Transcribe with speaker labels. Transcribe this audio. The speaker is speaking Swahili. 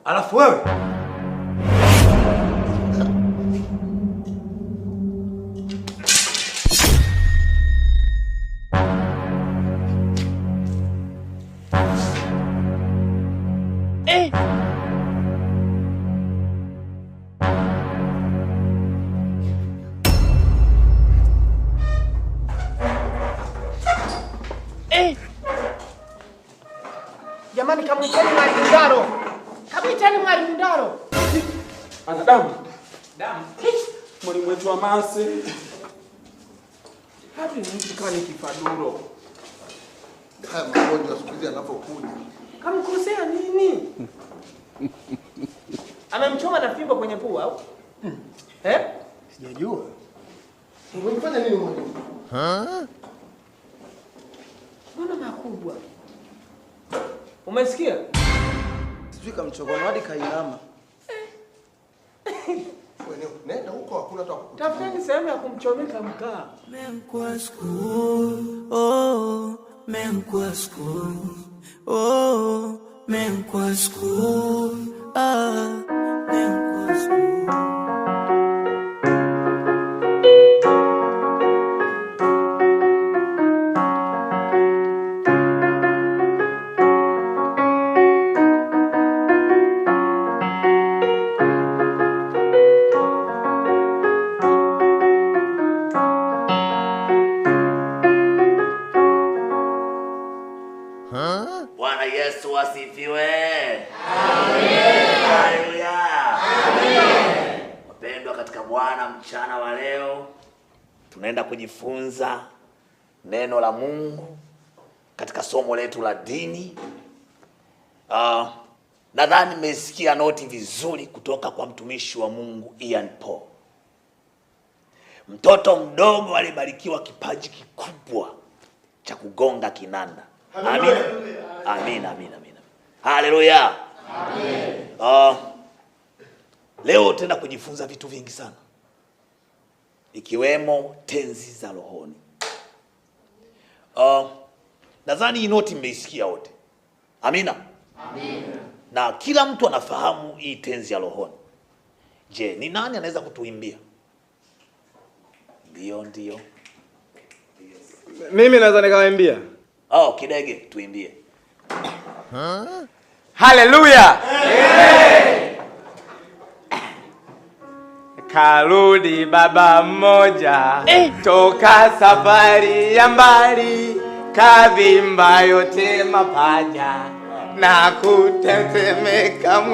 Speaker 1: Alafu wewe
Speaker 2: Eh. Eh.
Speaker 3: Jamani, kamwiteni Mwalimu Ndaro. Kamwiteni Mwalimu Ndaro.
Speaker 4: Ana damu. Damu. Mwalimu wetu wa mase.
Speaker 3: Hapi ni mtu kama ni kifaduro.
Speaker 5: Haya magonjwa siku hizi yanapokuja.
Speaker 3: Kamkosea nini? Amemchoma na fimbo kwenye pua au? Eh?
Speaker 5: Sijajua. Umemfanya nini mwalimu?
Speaker 3: Mbona makubwa? Umesikia?
Speaker 6: Sijui kamchokono hadi kainama.
Speaker 5: Wewe nenda huko, hakuna hata kukutia.
Speaker 3: Tafuteni sehemu ya kumchomeka mkaa.
Speaker 7: Menkwa school, oh, menkwa school, oh, menkwa school, ah, menkwa school.
Speaker 8: Bwana Yesu asifiwe. Haleluya. Wapendwa katika Bwana, mchana wa leo tunaenda kujifunza neno la Mungu katika somo letu la dini. Nadhani mmesikia noti vizuri kutoka kwa mtumishi wa Mungu Ian Paul. Mtoto mdogo alibarikiwa kipaji kikubwa cha kugonga kinanda. Amina. Amina, amina, amina. Haleluya. Amen. Leo tena kujifunza vitu vingi sana ikiwemo tenzi za rohoni. Nadhani hii noti mmeisikia wote. Amina. Amina. Na kila mtu anafahamu hii tenzi ya rohoni. Je, ni nani anaweza kutuimbia? Ndio, ndio.
Speaker 4: Mimi naweza nikawaimbia.
Speaker 8: Oh, Kidege tuimbie.
Speaker 4: Haleluya. Karudi baba mmoja toka safari ya mbali, kavimba yote mapaja na kutetemeka mwili.